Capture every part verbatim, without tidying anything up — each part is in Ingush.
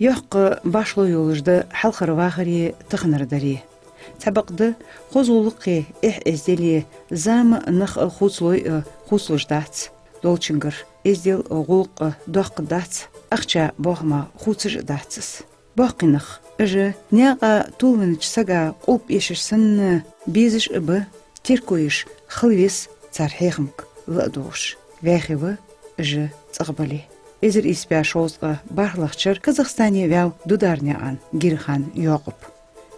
Йоккха башхало йолаш да хьалхара вахари таханара дари. Цхьабакъда, хоза гӀулакхи эхь-эздели зама а, нах а хувцалой а хувцалуш дац. Долчунгара эздел а, гӀулакх а доккха дац, ахча боахама хувцаш а дац из. Боккхий нах, уж наькъа тувлавеннача сага къулб эшаш санна, безаш а ба, терко еш хила веза цар хьехамга ладувгӀаш. Ваьхе ва уж цӀагӀа бале. Эзар ийс бӀаь шовзткъа бархӀлагӀча шера Казахстане ваьв Дударнаькъан Гирхан Йоакъуб.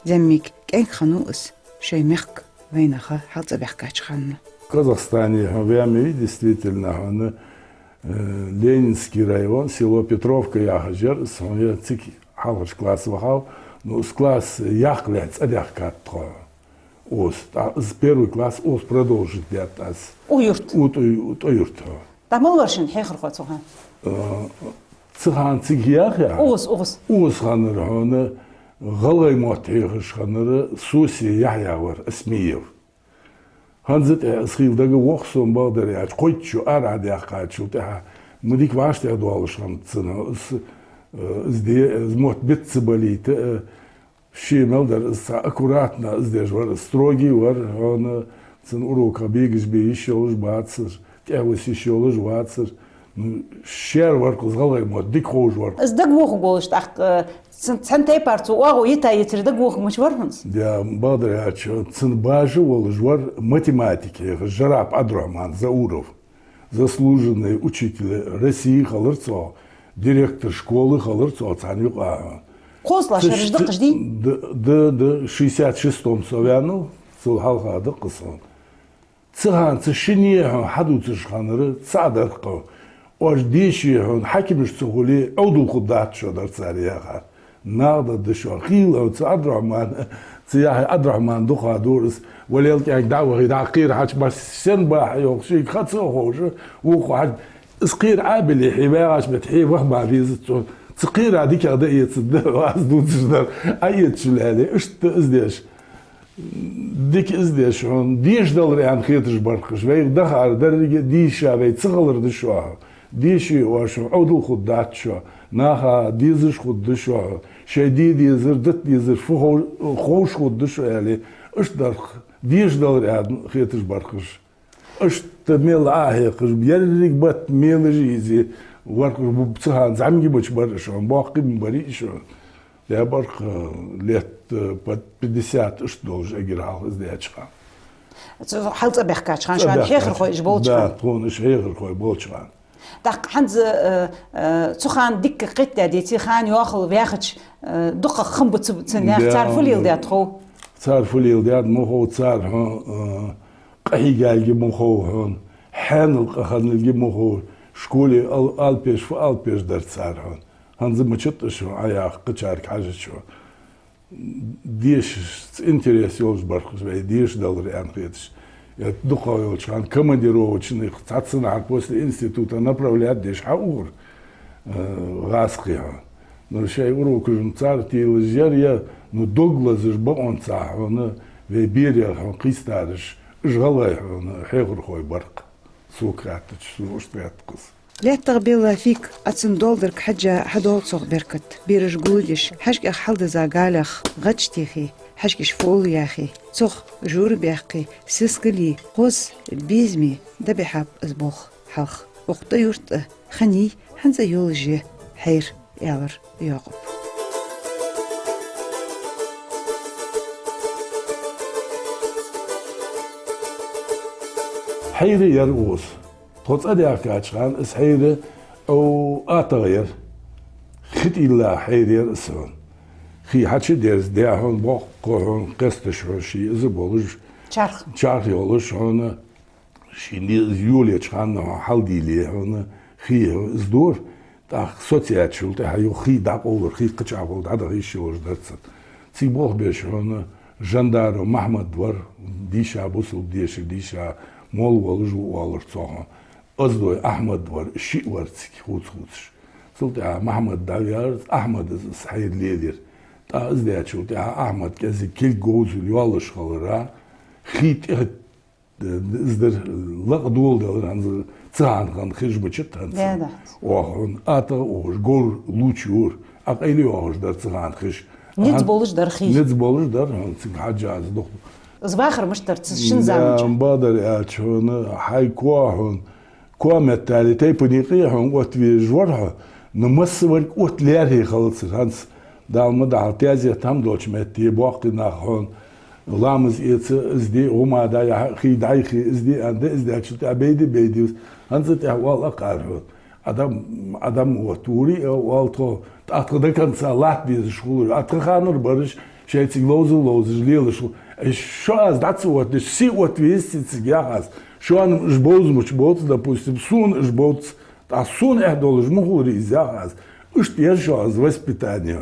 ЗӀамига кӀаьнк хиннав из шоай мехка вайнаха хьалцӀабаьхкача хана. Казахстане хьо ваьннав, действительно, хьона, э, Ленинский район, село Петровка яхаш яр из, хьона, я цига хьалхарча классе вахав, ну, из класс яккхалехь цӀадаьхкад тхо. Укхаза. ТӀаккха из первый класс укхаза продолжить даьд аз. Укх юрта? Укх ТӀой-, ТӀой-Юрта, хьо. ТӀаккха мала вар шун хьехархо цу хана? Э, цу хана цига яхе? Укхаза, укхаза. Укхаза хиннар хьона, гӀалгӀай мотт хьехаш хиннар Сосе Яхья вар, Осмиев. ХӀанз тӀехьа из хила дагавоагӀа сона, бакъдар аьлча, кхойтта шу арахьа даьккхачул тӀехьагӀа ма дика вӀаштӀехьадоалаш хиннад цун из, э, из де, из мотт бицца балийта, э, ше мел дар из цхьа аккуратно из деш вар, из строгий вар, хьона, цун уроках бегаш бе йиш йолаш бацар, тӀехьависа йиш йолаш вацар. Ну, шаьра вар-кх из гӀалгӀай мотт дика ховш вар-кх. Из дагавоха волаш тӀаккха, э, цун, цхьан тайпара цо оагӀув йита йицар дагавоха мича вар хьона из? Да, бакъдар аьлча, цун бажа волаш вар математик хьехаш Жараб Ӏабдрахьман Зауров. Заслуженный учитель России хилар цо, директор школы хилар цо цхьан юкъа. КхозлагӀа шераш даккхаш дий? Да, да, да, шестьдесят шестом со ваьннав, цул хьалха даккха сона. Цу хана цу шинне хьона хьадувцаш хиннар цаӀ дар-кх. Оаш дийше хьона хьакимаш ца хуле, Ӏовдал хургдац шо, дар цар яхар. Нах да да шо. Хийла хьона цу Ӏабдрахьман, цу Яхья, Ӏабдрахьман дукха дора из, валел кӀаьнк дӀа а вахе, дӀа кхера хьача, массен бахьа йоах, шийга ха ца ховш, вокхо хьача, из кхера Ӏобилле, хье вагӀаш метте хье ваха ма везац цо. Цу кхера дикагӀа дӀаэцаргда, аз дувцаш дар Ӏоэцаш лаьле, иштта из деш. Дика из деш хьона, дешдалар аьнна хеташ бар-кх уж. Вайга дахар деррига а дийша вай ца хилар да шоана. Дийше оаш хьона, Ӏовдал хургдац шо, наха дезаш хургда шо хьона, шоай де дезар, дита дезар фу хов-, ховш хургда шо, аьле, иштта дар-кх, дешдалар аьнна хеташ бар-кх уж. Иштта мел Ӏохьекхаш, еррига бетта мелаш а йийзе, вар-кх уж, бу-, цу хана зӀамига мича бар уж хьона, боккхий ма барий уж хьона. Лаьбар-кх, э, лет, э, под пятьдесят иштта долаш эггара хьалха из даьча хана. Цу хьалцӀабаьхкача хана, шоана хьехархой уж болча хана? Да, тхона уж хьехархой болча хана. ТӀаккха хӀанз, э, э, цу хана дикка кхетадаьдий, цу хана йоахал ваьхача, э, дукха хам ба цу, цу наьха, цар фу леладаьд хов? Цар фу леладаьд ма хов, цар хьона, э, къахьийгалга ма хов хьона, хьанал къахинналга ма хов, школе ал-, алапеш, фу алапеш дар цар хьона. ХӀанз мичад уж хьона Ӏояха, кхычарга хьажача. Дешаш, интерес йолаш бар-кх уж вай, дешдалар аьнна хеташ. Я дукха йолча хана командировочных цхьаццанахьара после института направлять деш хьаухар, э, гӀазкхий хьона. Ну, шоай урокаш-м цар телаш яр, я, ну, дог лазаш бакъонца хьона, вай берех хьона кхийстараш, уж гӀалгӀай хьона хьехархой бар-кх. Сога хаьттача, сона иштта хаьттад-кх из. ЛаьттагӀа белла фийк, Ӏа цун долдарга хьежжа хьадоал цох беркат. Бераш гулдеш, хьажкӀех хьалдизза галех гӀаж техе, хьажкӀаш фола яхе, цох жура баьккхе, сискали, хоза, безаме дӀабихьаб из болх хьалха. Укх ТӀой-Юрта хиннай хӀанз а йолаш я хьайра, аьлар Йоакъуб. Хьайра яр укхаза. Тхо цӀадаьхкача хана из хьайра, ов, атагӀа яр. Хи тӀайилла хьайра яр из хьона. Хий хьачудерзадаь хьона, боккха хьона, кхесташ хьона ший из болаш. Чарх. Чарх йолаш хьона. Ший йолаеча хана хьона хьалдийле хьона, хий хьона из дора. ТӀаккха соцаяьчул тӀехьагӀа юха хий дӀакъовлар, хий кхычахьа гӀолла дӀадаха йиш йолаш дар цун. Цига болх беш хьона Жандаров Махьмад вар, дийша бусалба дешар, дийша молла волаш ва оалар цох хьона. Оздой Ахьмад вар, шиъ вар цига хувца-хувцаш. Цул тӀехьагӀа Махьмад дӀаваьлар, Ахьмада из хьайра лелаяьр. ТӀаккха из даьчул тӀехьагӀа Ахьмад кӀезига кулг говзал йоаллаш хиларах, хий тӀехьа из дар лакха доладелар хӀанз, цу хана хинна хиш мичад хӀанз. Да, да. Оаха хьона атагӀа ухаш, говр лувча йора, Ӏа къайле йоагӀаш дар цу хана хиш. Низ болаш дар хий. Низ болаш дар, хьона, цига хьежжа аз духу. Из вахар мишта дар цу шин заманчу? Бакъдар аьлча, хьона, хьай коа хьона, коа меттали тайпан юкъе хьона оттавеш вар хьо, но массаварг отталаьрхӀа хилацар. ХӀанз Дала ма дахьал, тезет хӀама долчу метте боккхий нах хьона, ламаз эца из де, гӀума дӀаяхьа, хий дӀайхе из де, аьнна, из дечул тӀехьа байде, байде из. ХӀанз тӀехьа оал а кхара хьона. Адам, адам вот, вури а оал тхо, тӀаккха до конца латта дезаш хулар. А тха ханара бараш шайцига ловза-ловзаш лелаш ху. Ай, шо аз дӀа ца оттадеш, се оттаве еза цига, яха аз. Шоана уж бовзамаш боц, допустим, суна уж боц, тӀаккха суна эхь долаш ма хулар из, яха аз. Иштта яр шо аз воспитание.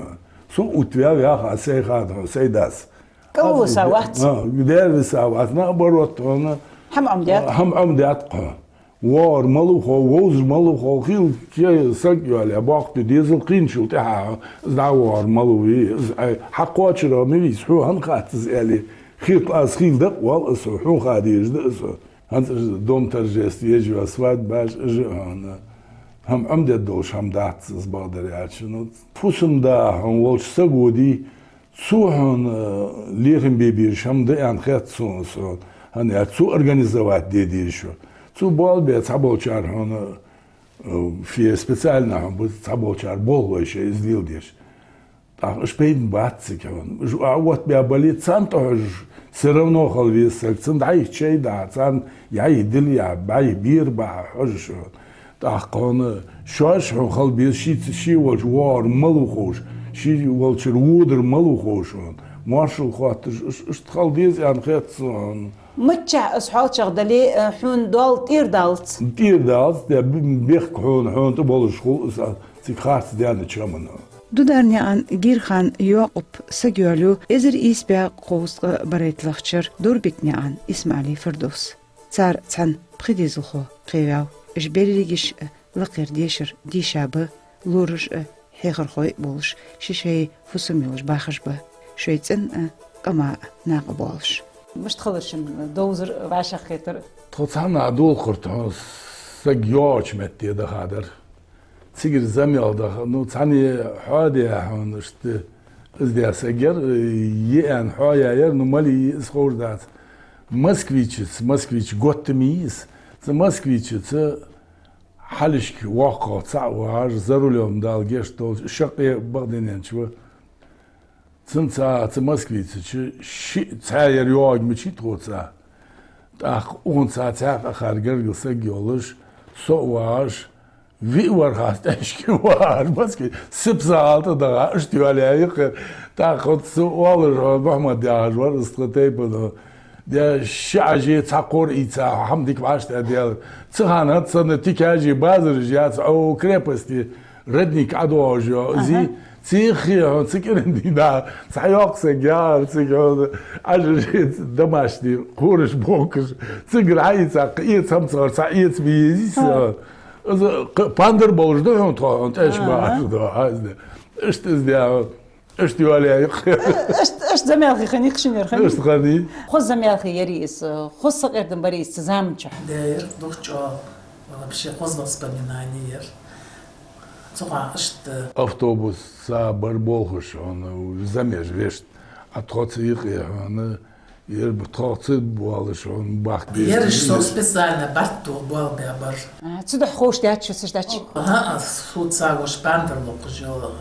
Со оттаваьв, яха аз, сай хана хьо, сай дас. КӀалвиса вац? А, дервиса вац, наоборот, хьона. ХӀама Ӏомадаьд? ХӀама Ӏомадаьд хьо. ВогӀар малав хьо, вовзар малав хьо, хила кхин саг йоалае, боккха дезал кхийначул тӀехьа хьо, из дӀавогӀар малав вий, из Ӏа хьакхочура ма вий из, хьона хӀана хац из аьле, хетта аз хила дакъа вал а со, хьона ха дезаш да а со. ХӀанз дом торжеств еш йола, свадьбаш а жи хьона. ХӀама Ӏомадеш долаш хӀама дац из, бакъдар аьлча. Ну, фусам-да хьона волча саго дий, цо хьона, э, лерхӀам бе безаш хӀама да аьнна хет сона, со, хӀана аьлча цо организовать де дезаш ю. Цо болх бе, цхьаболчар хьона, э, фе специально хьона бу, цхьаболчар болх бой шоай из леладеш. ТӀаккха уж пайдана бац цига хьона. Уж а оттабаь бале, царна тӀахьожаш, всё равно хила веза саг, цунна дӀайихьа чай дахьа, царна яхьийта дилла яхьа, бӀайха бер бахьа хьожаш хьона. ТӀаккха хьона шоаш хьона хила беза, шийца, ше волча вогӀар малав ховш, ше волчара водар малав ховш хьона. Моаршал хотташ, иш-, иштта хила деза аьнна хет сона. Миччахьа из хьоалчагӀа дале, э, хьона доал тӀера далац? ТӀера далац, де б-, бехк хьона, хьона тӀа болаш хул из, а, цига харц даьннача хӀаман. Дударнаькъан Гирхан Йоакъуп саг йоалаю эзар ийс бӀаь кхузткъа барайтталагӀча шера Дорбикнаькъан ИсмаӀала Фирдовс. Цар цхьана пхи дезалхо кхеваьв. Уж берригаш а лакхера дешар дийша ба, лораш а, хьехархой а болаш, ши-шоай фусам йолаш бахаш ба, шоай цӀен а, къаман а накъабоалаш. Мишта хилар шун довзар, вӀашагӀкхетар? Тхо цхьана долхар тхо, саг йоагӀача метте даха дар. Цигара замел даха, ну, цхьанне хьоадаь хьона, иштта из даь саг яр, йиъан хьоаяь яр, ну, мала йий из ховш дац. Москвичаца, москвич готта ма йий из, цу москвичаца хьалхашка воккхагӀа цхьаъ вагӀаш, за рулём, Дала гешт долча, шаккхе бакъдененча ва. Цунца, цу москвичаца шиъ цхьаь яр йоагӀа мичай тхоца. ТӀаккха укхунца цхьаькха акхар гаргара саг йолаш, со а вагӀаш, виъ вархӀ аз тӀехьашка вагӀаш, москвича, сипсагӀал тӀа даха, иштта йоалае йикхар. ТӀаккха оцу оалаш, Мухьаммад яхаш вар, из тха тайпано. Де ши Ӏажий цхьа кхор ийца, хӀама дика вӀаштӀехьадаьлар. Цу хана хӀанз санна тикажи базараш яц, Ӏо крепосте родник ӀадоагӀаш йола, зи, циххе хьона, цу кӀиран дийнахьа, цхьа йоккха саг яхар цига хьона, Ӏажий домашний кхораш бохкаш, цигара хьаийца, кхы эца хӀама ца хар, цхьа эца бе езий со. Из кхы пандар болаш да хьона тхо, хьона тӀеш бахаш да, хьа, из да. Иштта из да хьона. Иштта йоалае йикх. Иштта, иштта замелхи хиннай-кх шун ер, хиннай? Иштта хиннай. Хоза замелхи ярий из, хоза сакъердам барий из цу заман чухь? Дер, дукха чӀоагӀа, вообще хоза воспоминание яр. Цу хана иштта. Автобуса бар болхаш хьона, замеш вешта. А тхоца юкъе хьона, Ер ба тхоца болаш хьона бахьа деза. Ераш со специально барт тоха болх баь бар. А, цудухьа ховш дац шуца уж дачи? ХӀаа, со ца гуш пандар локхаш йола.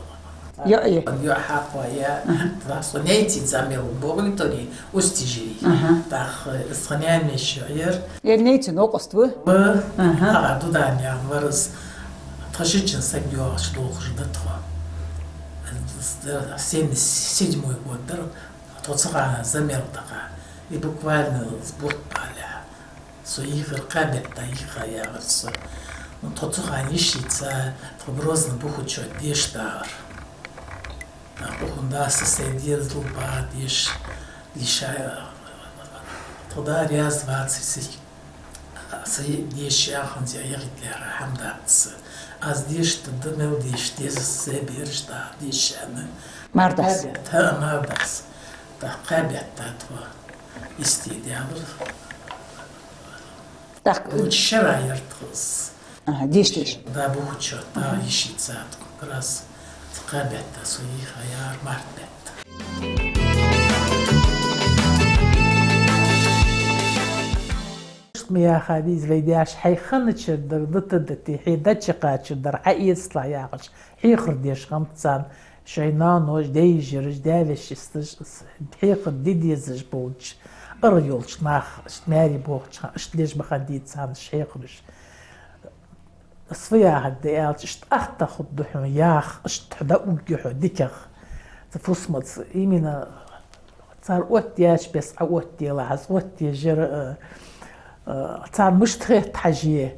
Йо, йо. Йо, хьакъ ва я. Аха. Да, со нейци замел богли тони, устижи. Аха. ТӀаккха, э, со неймеш йо, ер. Ер нейци нокъост ва? Ва. Аха. Ага, Дударнаькъан вар из. Тха шиччан саг йоагӀаш долхаш да тхо. Семьдесят седьмой год дар. Тхо цу хана замел даха. И буквально с бурт балехь. Со йихар кхаь бетта йиха яхар со. Ну, тхо цу хана йишийца, тхо Грозный бухучет деша дахар. Укхун дас сай дезал ба деша, деша. Тхо да раьза вац сиха. Са деша яханза яхитлера хӀама дац. Аз деша да мел деша деза, сай бераш да дешана. Мардас. Кхаь бетта, мардас. ТӀаккха кхаь бетта тхо. Истий дявр. ТӀаккха. Лучше шера яр тхо из. Ага, деша, деша. Да, бухучет, да, йишийца тхо как раз. Кхаь бетта со йийха яр март бетта. Иштта ма яха деза вай даьша: хьай хиннача дар дита дите, хье дӀачакхача дар хьаэцалахь, яхаш, хьехар деш хиннад царна шоай ноаноша, даь-йижараш, даь-вешийсташа, хьехар де дезаш болча, ара йолча наха, иштта маьре боагӀача хана, иштта леш бахьан дийца царна уж хьехараш. Аз фу яхилга да аьлча, иштта атта хургда хьона, яха, иштта хьо дӀаугга хьо дикагӀа. Цу фусамца именно цар оттаяьча беса Ӏа оттаелахь, аз оттаеш яр, э, э, царна мишта хет хьажа,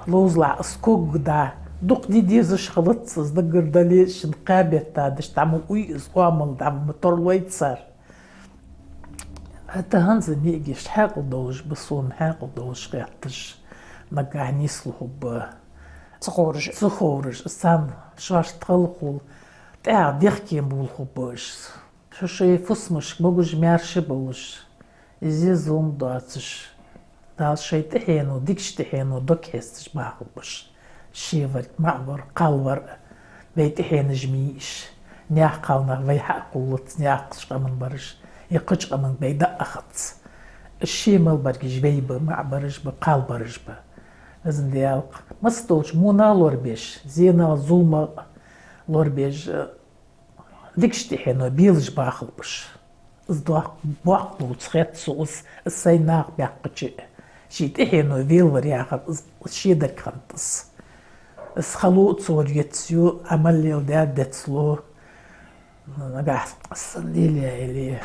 ловзалахь, аз ког да, дукха де дезаш хилац аз, даггара дале, шин кхаь бетта деш, дӀа ма уй аз, оамал дӀа ма торлой цар. ХӀаьта хӀанз а мегаш хьаькъал долаш ба сона, хьаькъал долаш хетташ, наггахьа нийслу хӀама ба. Ца ховраш. Ца ховраш, царна шоашта хала хул, тӀехьа дехкем болх ба уж. Шо шоай фусамашка могаш-маьрша болаш, из зулам доацаш, Дала шоай тӀехьено, дикача тӀехьено дог хьесташ бахалба уж. Ше вар, маӀа вар, кхал вар, вай тӀехьенаш ма йий уж. Наьха кхалнах вай хьакхувлац, наьха къаман бараш, е кхыча къаман вай даа хац. Уж ше мел баргаш вай ба, маӀа бараш ба, кхал бараш ба. Везан Даьла, массадолча вонах лорабеш, зенах, зуламах лорабеш, дикача тӀехьено белаш бахалба уж. Из доккха боккха ловца хет сона из, из сай наха баьккхача, ший тӀехьено велавар яхар из, из шедарг хиннад из. Из хало а цар ецйо, Ӏамал леладаь децло, нагахьа санна лелаяь яле,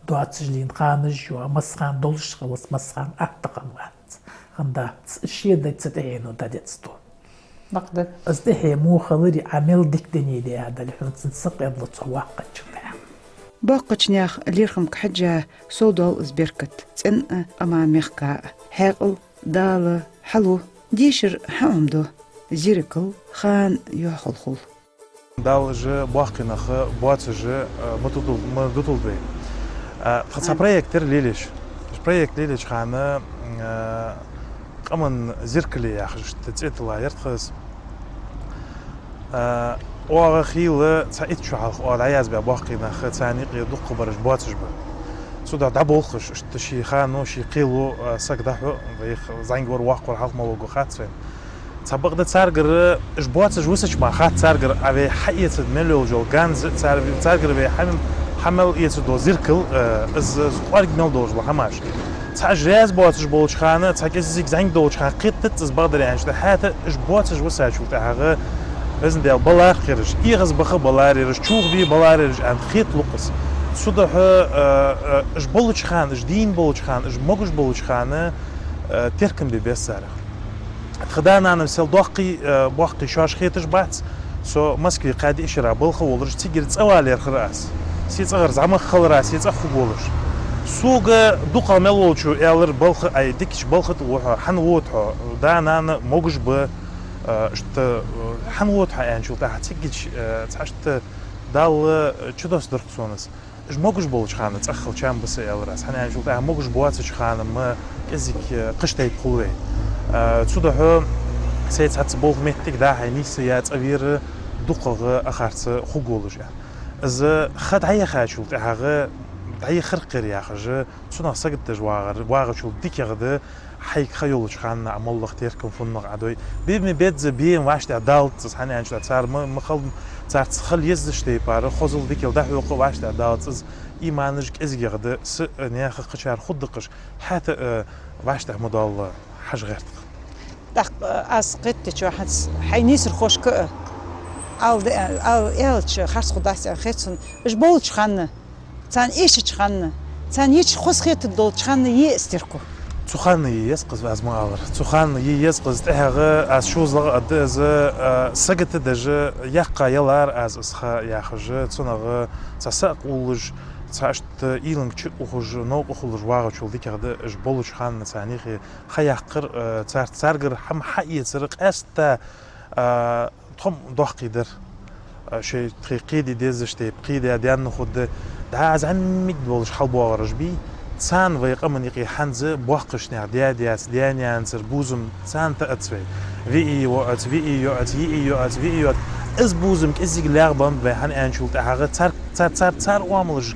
доацаш лийнна ханаш я, масса хана долаш хилац, масса хана атта хинна вац, хиннадац, шедарг цу тӀехьено дӀадецдо. Бакъда. Из тӀехье во хиларе Ӏа мел дика дунен даь дале, хьона цун сакъердала цо ваккхачул тӀехьа. Боккхача наьха лерхӀамга хьежжа, совдоал из беркат цӀен а, къаман мехка а. Хьаькъал, Дала, хьал, дешар хьаӀомаду, зеркал, хана йохалхул. Дала уж боккхий нах боацаш, э, ма дутул-, ма дутулда вай. Э, тха цхьа проект яр лелаеш. Проект лелаеча хана, э, къаман зеркале яхаш, иштта цӀи тилла яр тха из. Э, оаха хийла цхьа итт шу хьалха оаха дӀаязбаь боккхий нах, царна юкъе дукхагӀбараш боацаш ба. Цудухьа дӀаболхаш, иштта ший хано, ший кхело, э, саг дӀахьо, вайх зӀамига вар, воккха вар, хьалха мел воагӀа хац вайна. Цхьабакъда царгара уж боацаш висача мара хац царгара, а вай хьаэцад мел йолаш йола ганз, цар-, царгара вай хьа-, хьа мел эцаш дола зеркал, э, из, из кӀоарга мел долаш дола хӀамаш. Цхьа уж раьза боацаш болча хана, цхьа кӀезига зӀамига долча хана кхетац из, бакъдар аьннача, хӀаьта уж боацаш висачул тӀехьагӀа, Везан Даьла, балар ераш, эгӀазбаха балар ераш, чухбе балар ераш аьнна хеталу-кх из. Цудухьа, э, э, уж болча хана, уж дийна болча хана, уж могаш болча хана, э, теркам бе беза царех. Тха да-нана сел доккхий, э, боккхий шоаш хеташ бац. Со Москве кхаь-диъ шера балха волаш, цигара цӀавалар хир аз. Се цӀагӀара зӀамагӀа хилар аз, се цӀагӀа хургволаш. Сога дукхагӀа мел волчо аьлар: «Балха, ай, дикача балха тӀа ва хьо, хьан вода хьо, да-нана могаш ба, э, иштта, э, хьан вода хьо», аьнначул тӀехьа цигача, э, цхьа иштта Далла чудоссадар-кх сона из. Уж могаш болча хана цӀагӀа хила чам ба са, аьлар аз. ХӀана аьлча, тӀехьа могаш боацача хана ма кӀезига, э, кхыча тайпа хул вай. Э, цудухьа сай цхьацца болх-моттиг да хьай нийсса я цӀавера дукхагӀа а харца хургволаш аьнна. Из ха дӀаяхачул тӀехьагӀа, дӀаяхар-кх ер яхаш, цунах саготдеш вагӀар, вагӀачул дикагӀа да, хьайга ха йолча хана Ӏа моллагӀа теркам, фуннагӀа Ӏа дой. Бе ма безза бе вӀаштӀехьадалац из, хӀана аьлча, цар ма, ма хала, царца хила езача тайпара, хозал, дикал дӀахьокха вӀаштӀехьадалац из, иманаш кӀезигагӀа да, са, э, наьха, кхычар хургда-кх уж, хӀаьта, э, вӀаштӀехьа ма доалла хьажа гӀерта-кх. ТӀаккха, э, аз кхетадечох хӀанз хьай нийсархошка, э, ала де-, ала аьлча, харц хургдац аьнна хет сона, уж болча хана, царна эшача хана, царна еча хоза хетаргдолча хана е эцтирку. Цу хана е еза-кх из, аз ма аллара. Цу хана е еза-кх из, тӀехьагӀа аз шозлагӀа а да из, а, саготдеш, яьккха ялар аз из ха яхаш, цунах цхьа сакъ уллаш, цхьа иштта уйланга чу ухаш, новкъа хулаш вагӀачул дикагӀа да уж болча хана царна юхе ха яккхар, а, цар-, царгара хӀама хьаэцар, къаьстта, а, тхо-м доккхий дар. А, шоай тхоай кхеде дезаш тайпа, кхедаь даьнна хургда, дӀа зӀамига долаш хьалбоагӀараш бий, царна вай къаман юкъе хӀанз боккхача наьха даь-даьца, даь-нанацара бувзам царна тӀаэц вай. Виъ йоӀаца, виъ йоӀаца, йиъ йоӀаца, виъ йоӀаца. Из бувзам кӀезига лаьгӀа ба вай, хӀана аьлча, цул тӀехьагӀа цар, цар, цар, цар оамалаш,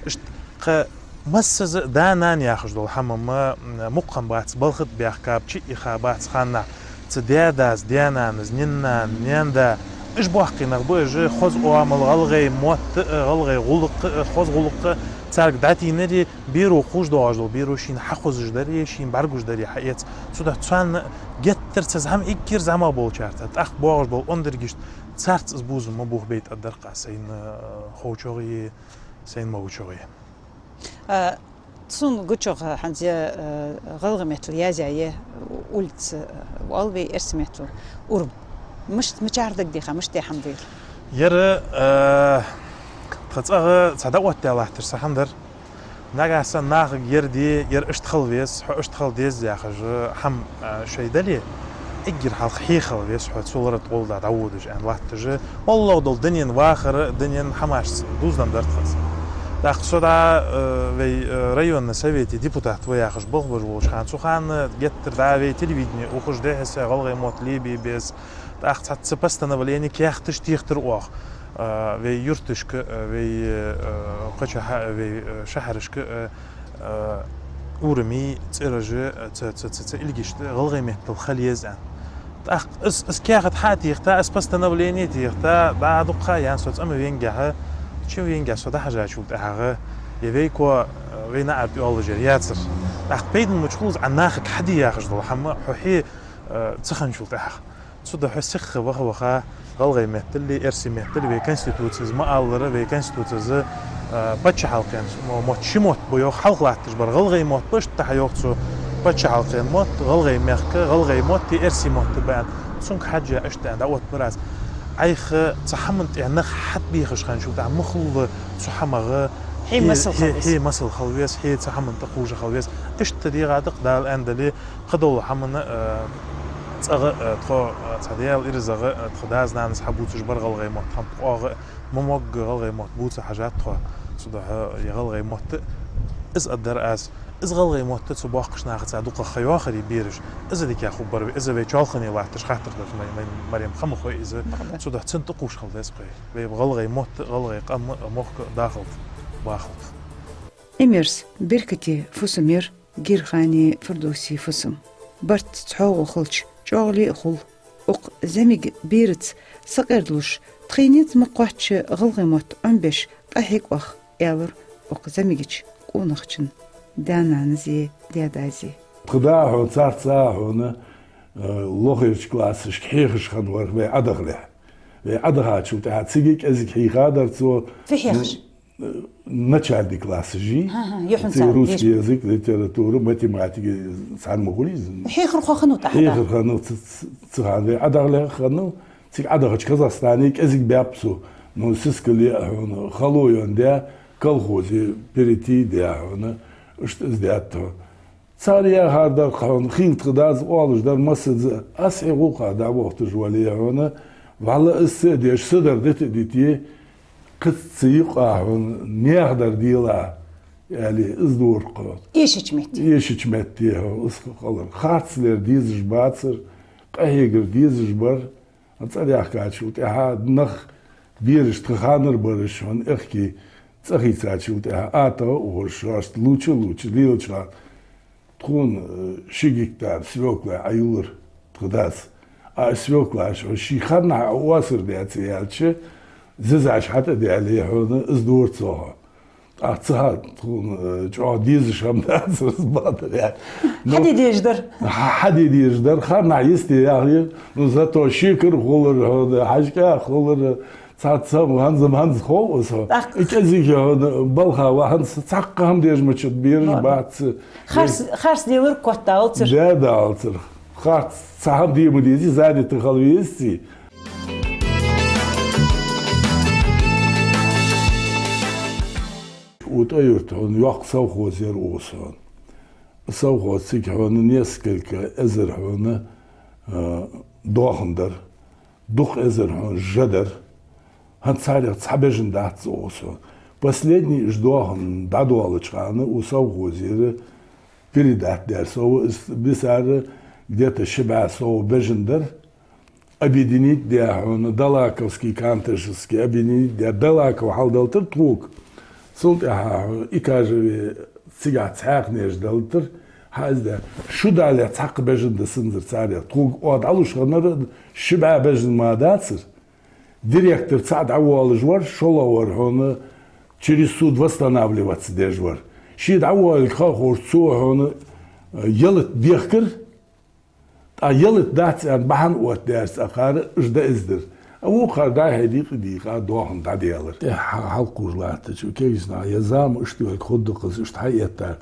иштта кхы массаза а да-нана яхаш дола хӀама ма, м, мукъа хиннабац, балха тӀа баьхкаб, чу а ихабац ханнахьа. Цу даь-дас, даь-нанас, наьн-нана, наьн-да, уж боккхий нах ба уж, хоза оамал, гӀалгӀай мотт а, гӀалгӀай гӀулакх а, хоза гӀулакх а царга дӀатийнаре, беро кхувш доагӀаш дола, беро шийна хьахозаш даре, шийна бӀаргагуш даре хьаэца. Цудухьа царна геттара цхьа зӀамига, эггара зӀамагӀа болчарца, тӀаккха боагӀаш бола ондаргашта, царца из бувзам ма бохабайта аргдар-кх аз сайна, э, ховчох е сайна ма ховчох е. А, сона гучох хӀанз, э, гӀалгӀай меттала язъяь я улица, э, оал вай, эрсий меттала урам. Мишта, мичара дагадеха, мишта да хӀама да ер? Ер, э, тха цӀагӀа цхьа дӀаоттадаь латташ са хӀама дар. Нагахьа санна нахага ер де, ер иштта хила веза, хьо иштта хила деза яхаш хӀама, э, шоай дале, эггара хьалха хьехала веза хьо цу лара тӀа гӀолла дӀаводаш аьнна латташ. МоллагӀа дола дунен вахар, дунен хӀамашца дувзаденна дар тха из. ТӀаккха со дӀа, э, вай, э, районни совете депутат ва яхаш болх беш волча хана, цу хана геттара дӀа вай телевидене ухаш, дехьа-сехьа гӀалгӀай мотт лебе беза. ТӀаккха цхьацца постановлени каьхаташ техар оаха. Э, вай юрташка, э, вай, э, кхыча хьа-, вай, э, шахьарашка, э, э, урамий цӀераш, э, ца, ца, ца, ца илгишта гӀалгӀай меттала хила еза аьнна. ТӀаккха из, из каьхат хьатехийта, из постановлени техийта, дӀа дукха ха яьнна со цӀа ма венгехьа, чу венгехьа со дӀахьежачул тӀехьагӀа, е вай ко, э, вай наӀарга тӀайоаллаш яр яцар. ТӀаккха пайдана мича хул из, Ӏа нахага хьаде яхаш дола хӀама хьо хье, э, ца хинначул тӀехьагӀа. Цудухьа сиха ваха-ваха гӀалгӀай меттали, эрсий меттали вай Конституцес ма аллара, вай Конституцес, а, паччахьалкхен мо-, мотт ши мотт ба йоах, хьалха латташ бар гӀалгӀай мотт ба, иштта хьайоах цо, паччахьалкхен мотт, гӀалгӀай мехка, гӀалгӀай мотт е эрсий мотт ба аьнна. Цунга хьежжа иштта аьнна дӀаоттабир аз. Ӏайха цу хӀаман тӀа нах хьатӀабехаш хинначул тӀехьагӀа ма хулла цу хӀамах хье, хье масал хила веза, хье масал хила веза, хье цу хӀаман тӀа кхувш хила веза. Иштта дегӀа да-кх, Дала аьннадале, кхыдола хӀамана, э, цӀагӀа, э, тхо, э, цхьа Даьла ирзагӀа, э, тха дас-нанас хьабувцаш бар гӀалгӀай мотт хӀама тӀа къогӀа, ма могга гӀалгӀай мотт бувца хьажа тхо. Цудухьа, э, е гӀалгӀай мотт, из аргдар аз, из гӀалгӀай мотт цу боккхача нахаца дукха ха йоахаре бераш, из дика хургбар вай, из вай чоалхане латташ хаттар да, Ма-, Ма-, Марем, ха ма хой из. Бакъда. Цудухьа цунна тӀакхувш хила деза-кх вай. Вай гӀалгӀай мотт, гӀалгӀай къам, мохк дахалда, бахалда. Эмирс Беркате фусам яр, Гирхани Фирдовси фусам. Барт цхьоагӀо хилча, чӀоагӀал а хул. Укх зӀамига бераца сакъердалуш, тхоай низ ма кхоачча гӀалгӀай мотт Ӏомабеш къахьег оаха, аьлар укх зӀамигача къонахчун да-нанази, даь-дази. Тха да хьона, царца хьона, э, лохерча классашка хьехаш хиннавар вай Ӏодахалехь. Вай Ӏодахачул тӀехьагӀа цига кӀезига хьийхадар цо. Фу хьехаш? Начальни классаш я. ХӀа-хӀа, юххьанца. Цига русский язык, литература, математика цхьана ма хулий из. Хьехар хьо хиннав тӀаккха? Хьехар хиннав ц-, ц-, цу хана вай Ӏодахалехь хиннав. Цига Ӏодахача Казахстане кӀезига баьб цо. Ну, сискал а хьона, хало йон даь, колхозе перейти даь хьона, иштта из даьд хьона. Цар яхар дар-кх хьона, хийла тха дас оалаш дар массаза: аз хье гӀулакха дӀавохийташ вале хьона, вӀалла аз ца а деш, са дар дита а дите, кхы ца юкъа хьона наьха дар делахь, аьле, из дора-кх хьона. Эшача метте. Эшача метте хьона, из хилар. Харцлер дезаш бацар, къахьегар дезаш бар, цӀа даьхкачул тӀехьагӀа нах, бераш тха ханара бараш хьона аьхки цӀа хийцачул тӀехьагӀа, атагӀа а ухаш, шоашта лувча а лувча, лелача хана, тхона, э, ши гектар свёкла Ӏойиллар тха дас. А свёклаш хьона ший ханнахьа Ӏооасар даь ца яьлча, зизаш хьатӀадаьле хьона, из дора цо хьона. ТӀаккха цу хана тхона, э, чӀоагӀа дезаш хӀама дацар из, бакъдар аьлча. Ну, хьаде дезаш дар. Хьа-, хьаде дезаш дар, ханнахьа йисте яхар, ну, зато шекар хулар хьона, хьажкӀа хулар, цхьацца хӀама, хӀанз-м хӀанз хов аз хьона. ТӀаккха. И кӀезига хьона балха ва хӀанз цхьаккха хӀама деш мичад бераш бац. Харц, харц делар котдалацар. Да, далацар. Харц цхьа хӀама де ма дезий, занятый хила везий. УтӀа-Юрта хьона йоккха совхоз яр укхаза хьона. Совхоз цига хьона несколько эзар хьона, э, доахан дар. Дукха эзар хьона жа дар. ХӀанз царех цхьа бежан дац укхаза хьона. Последний уж доахан дӀадоалача хана укх совхозера передать даьр со ва, из бисар Где-то ши бӀаь сов бежан дар, объединить даь хьона, Далаковский, Кантышевский объединить даь, Далаков хьалдалийтар тхога. Цул тӀехьагӀа хьона Икажеве цигахь цхьаькханаш далийтар, хьа из да. Шу дале цхьаккха бежан да санзар царех. Тхога оаха дӀалуш хиннар ши бӀаь бежан мара дацар. Директор цхьа дӀавоалаш вар, шоллагӀвар хьона через суд восстанавливаться деш вар. Ше дӀавоалилга ха а ховш, цо хьона, э, ялат дехкар, ткъа ялат дац аьнна бахьан оттадаьрца акхар уж дӀаэздир. А вокхар дӀа-хьа дийкъа-дийкъа доахан дӀаделар. ТӀехьа хьалкхувш латтача кегийча наха: «Я зама иштта велга хургда-кх из, иштта хьаэттар,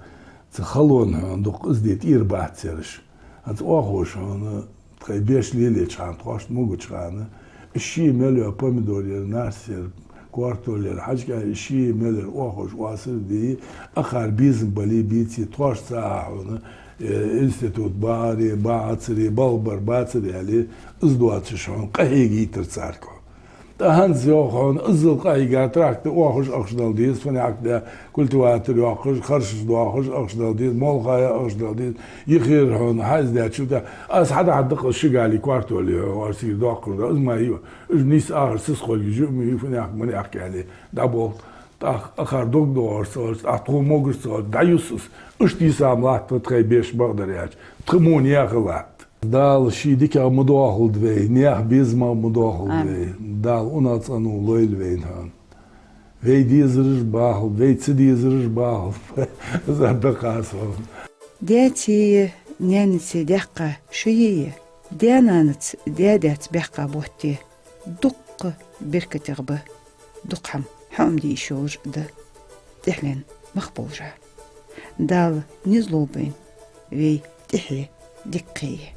цу халонна хьона дукха из де тӀера бац ераш». ХӀанз оаха уж хьона тхоай беш лелаеча хана, тхоашта могача хана, из ший мел йола помидор яр, нарс яр, картол яр, хьажкӀа, из ший мел яр оаха уж оасар а дийя, акхар безам бале а бийце, тхоашца а хьона, э, институт баӀаре, баӀацаре, балхабар бацаре аьле, из доацаш хьона къахьегийтар царга. ТӀа хӀанз йоах хьона, иззал къахьийга трактор оаха уж ахча дала деза, фуннагӀа да, культиватор йоаккхаш, харшаш доахаш ахча дала деза, молха яха ахча дала деза, йихира хьона, хьа из даьчул тӀехьа. Аз хьадахьаргда-кх из ши гали картоли хьона, оаш цига доаккхаш да, из ма йий, уж нийсса ахар сиса хулга жу ма йий, фуннагӀа-маннагӀа аьле, дӀаболх. ТӀаккха акхар дог доагӀаш ца хилча, тӀаккха тхона могаш ца хилча, дӀаюс из. Иштта йисам латт тха беш бакъдар яьча, тха мо наьха латт. Дала ший дикагӀа ма доахалда вай, наьха безамагӀа ма доахалда вай. Амин. Дала унахцӀено лойла вайна хьона. Вай дезараш бахалда, вай ца дезараш бахалда. Из аргда-кх аз хьона. Даьцеи наьнацеи даьккха шу йий? Даь-наьнаца даь-даьца баьккха бутт я. Дуккха беркатегӀа ба. Дукха хӀама хьаӀомаде йиш йолаш да тӀехьленна мах болча. Дала низ лулба вайна вай тӀехье дика кхее.